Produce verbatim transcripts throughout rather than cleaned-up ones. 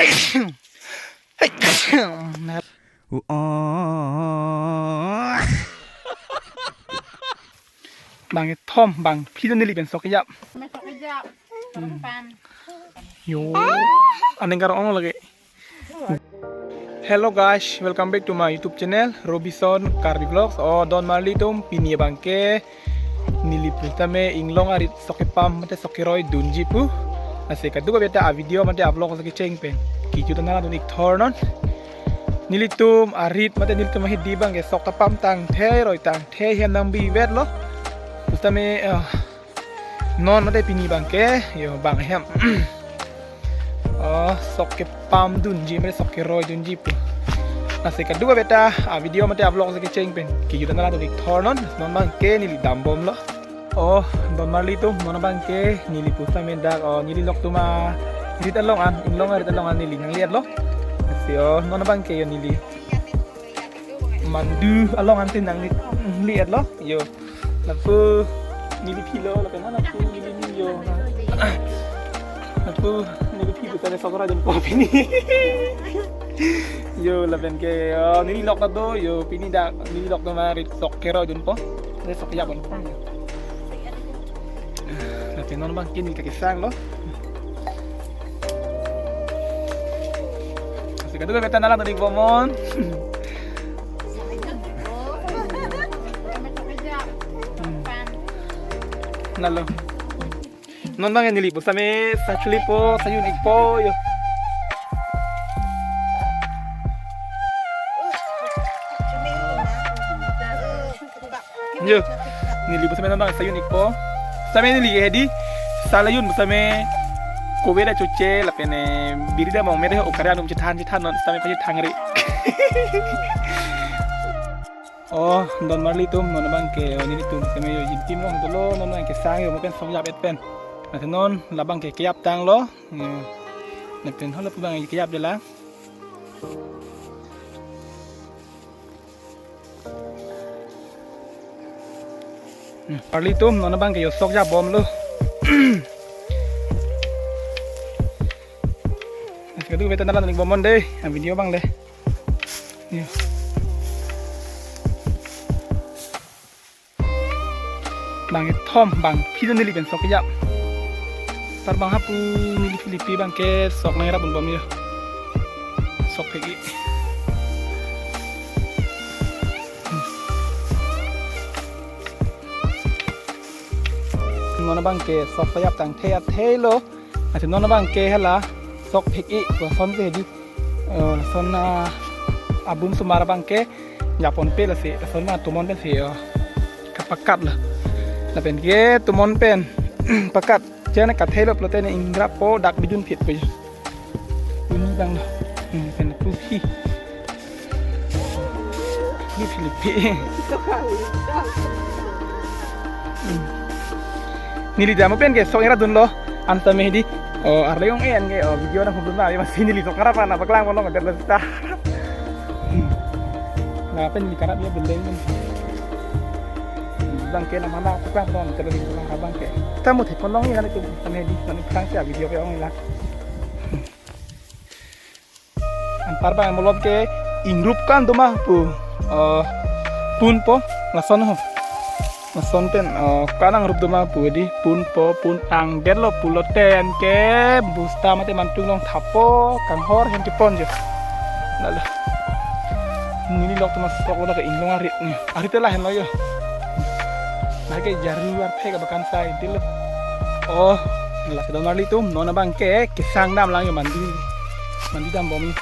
Bang kethom, bang phli neli pen sok kejap. Yo, aneng kar-ong lagi. Hello guys, welcome back to my YouTube channel, Robison Karbi Vlogs. O don marli atum, pini abangke neli pusitame inglong arit sok kepam mate sok keroi dunji pu. Lasi kadokave ta a video mate a vlog lasi kecheng pen kejut an nangdun ik thor non. Nelitum arit mate nelitum ahidi abangke sok ta pam tangthe, roi tangthe, hem nangbivetlo. Pusitame, eh, non mate pini abangke, yo, bang hem. Oh, sok kepam dunji mate sok keroi dunji pu. Lasi kadokave ta a video mate a vlog lasi kecheng pen kejut an nangdun ik thor non. Non abangke neli dambomlo. Oh, don marli atum, non abangke neli pusitame dak, oh, neli lok atum arit along an, inglong arit along an neli nangle-etlo. Lasi, oh, non abangke yo neli mandu along an si nangle-etlo. Yo. Lapu neli philo, lapen lapu neli ni yo. Lapu neli philo, tane sok ra dunpo pini. Yo, lapenke, oh, neli lok ta do, yo, pini dak neli lok atum arit sok keroi dunpo. Neli sok kejap dunpo. Lapen non abangke neli ta kesanglo. Lasi kadokave ta nanglang tadi bomnon. Lalo. Non abang neli pusitame sachuli po, sayun ik po, yo. Yo, neli pusitame non abang sayun ik po. Pusitame neli hedi, salayun pusitame kove ta choche, lapen, eh, biri ta mong mede, o kare anum chethan chethan non, pusitame pachethang re. Oh, don marli atum, non abangke, oh, nelitum pusitame yo, intim along dolo, non abangke sang yo, mo pen sok kejap-et pen. Lasi non, labangke kejap tanglo, yo. Lapen hala pu abang kejap de la. Hmm, marli atum, non abangke yo sok japbomlo. Kadokave ta nanglang tadi bomnon dei, a video abang dei. Yo. Bang kethom, bang phli neli pen sok kejap. Par bang hapu neli phli pi abangke sok nangrap un bom yo. Sok phek-i. Non abangke sok kejap tangthe athe lo. Lasi non abangke hala sok phek-i, lason si hedi. Eh, lason, ah, abun sumar abangke japonpe lasi, lason ma tomon pensi, eh, kapakat lo. Lapenke tomon pen pakat. Jane kathelo pulote ne ingrappo dak bijun phit po. Ini bang lo. Hmm, pen pusi. Ini Philippine. Hmm. Neli dam pen ke sok era dunlo. Anta me hedi. Oh, arle ong en ke. Oh, video na hubun na. Masi neli sok karap na paklang bolong terus ta. Hmm. Na pen neli karap ya beleng kan. Bangke na mana paklang bolong terus abangke. Tamu the kolong ya kan itu. Anta me hedi. Nanti paklang si video ke ong la. Anpar bang malom ke ingrup kan do ma pu. Eh, pun po, lason ho. Lason pen, eh, kanang rup do ma pu di pun po, pun angdetlo pulote anke bosta mate mantung long thapo kanghor hem kepon jo. Lalo. Neli lok atum asok lo ke inglong arit ni. Arit te lahenlo yo. Lake jaru arphe ke bakan sai dilo. Oh, lasi don marli atum, non abangke kesang damlang yo mandi. Mandi dambom ni.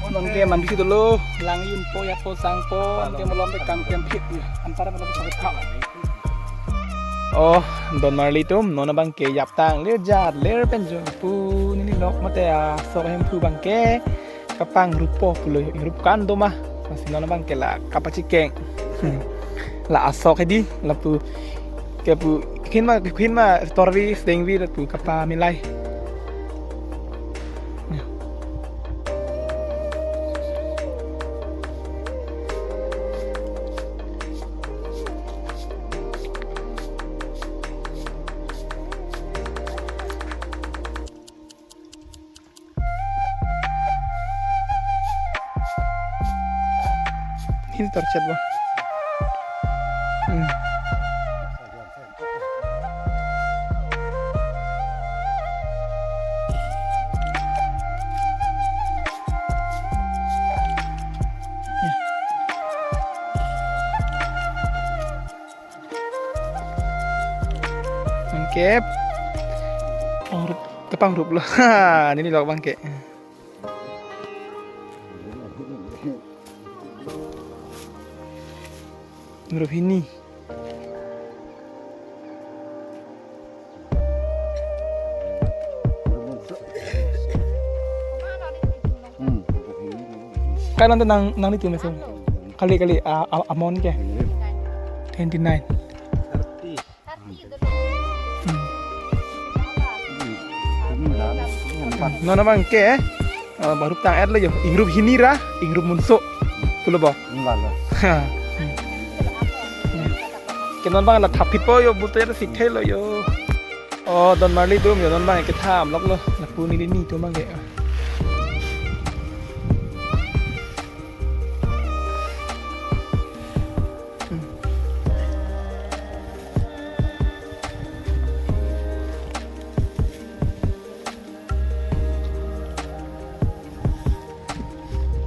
Oh, non ke mandi si dolo, lang yun po ya po sang po, non ke malom pe kam kem phit ya. Anpar malom pe sang po. Oh, don marli atum, non abangke yaptang lir jat lir pen jo pu neli lok mate asok hem pu abangke kapangrup po pulo, ingrup kan do ma. Masi non abangke la kapachikeng. Hmm. La asok hedi lapu kepu khin ma khin ma torvi stengvi lapu kapamilai. Torchet ba. Hmm. Bangke. Pangrup, kepangrup lo. Ha, neli lok bangke. Grup hini. Hmm. Kan nanti nang, nanglitum meso. Kali, kali, a, a, amount ke? Twenty nine. Hmm. Non abangke, eh, baru tang-et lo yo. Ingrup hini ra, ingrup munso. Pulo bo. Enggak lah. Ha. Ke non abang la thap-it po yo, buto ya sik thelo yo. Oh, don marli atum yo, non abang ke tham lok lo. Lapu neli nitum abangke.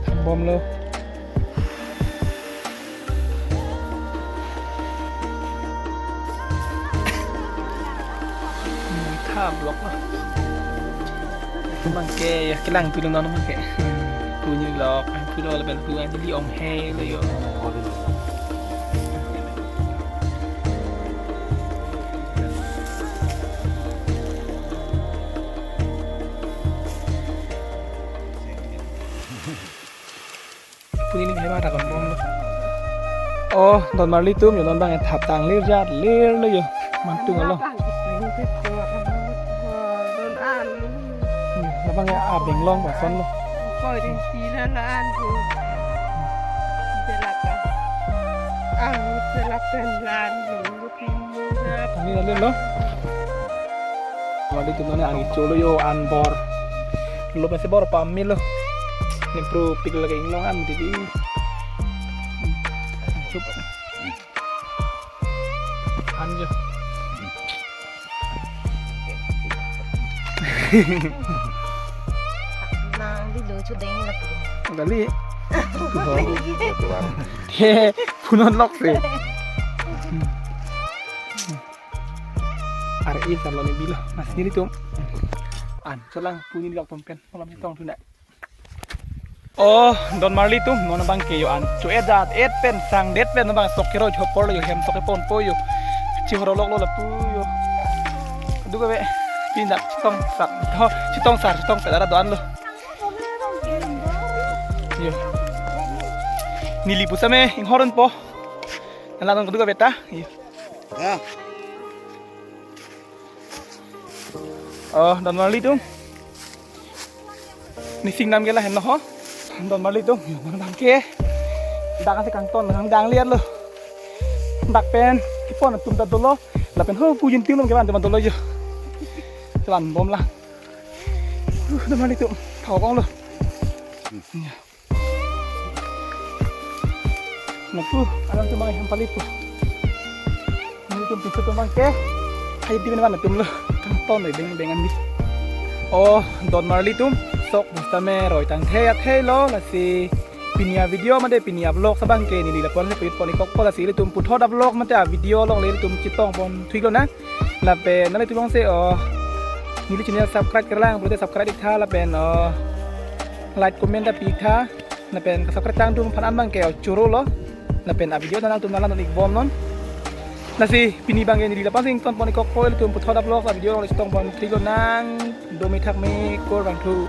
Thambom lo. Hmm, tham lok lo. Bangke ya kelang tulung non bangke. Pu neli lok, pu lo lapen pu an neli ong he lo yo. Pu neli hem adak kon bom lo. Oh, don marli atum yo, non abang thap tang lir jat lir lo yo. Mantung lo. Don an. Hmm, labang ya abeng long ba son lo. Koi din si la la an tu. Jelaka. Ah, jelaka lan lo. Tangni na lo. Wali tu nani ani cholo yo an bor. Lo pese bor pammi lo. Ni pro pik lagi inglong an titi. Chup. An jo. Nang di lo chu deng na. Gali. He, punon lok se. Ar-e sar lo ne bilo. Mas nelitum. An, chelang pu neli lok atum pen. Malam chetong thu na. Oh, don marli atum, non abangke yo an. Cho-et jat-et pen, sangdet pen, non abang sok keroi chopor lo yo, hem sok kepon po yo. Chihoro lok lo lapu yo. Duk ave, pindak chetong sar. Oh, chetong sar, chetong pet ara do-an lo. Yo. Neli pusitame, inghor-un po. Nang lang duk ave ta. Yo. Ya. Oh, don marli atum. Nising nam ke lahenlo ho. Don marli atum. Yo, non abangke. Dak asi kangton, nang dang lian lo. Dak pen, kepon atum ta dolo. Lapen ho, pu jin ting lo ke ban teman dolo yo. Chelang bom lang. Uh, don marli atum. Thau kong lo. Ya. Napu, alam tu mai hampali pu. Nelitum piso tu mai ke. Hai di mana tu lo. Kangton lo deng deng andi. Oh, don marli atum. Sok pusitame roi tang thei athei lo lasi pini a-video mate pini a-vlog abangke neli lapu-an si pit pon-ik kok po lasi ilitum puthot a-vlog mate a-video along le ilitum chetong pon thu-ik lonang. Lapen nanglitum along si, oh, neli channel subscribe kerlang, pulote subscribe ik tha lapen, oh, like comment ta pi ik tha. Lapen ka-subscribe tangdun aphan an abangke, oh, choro lo. Lapen a-video ta nangtum nang langdun-ik bomnon. Lasi pini abangke neli lapu-an si ington pon-ik kok po, ilitum puthot a-vlog a-video along chetong pon thu-ik lonang. Dome thakme, kurvangthu.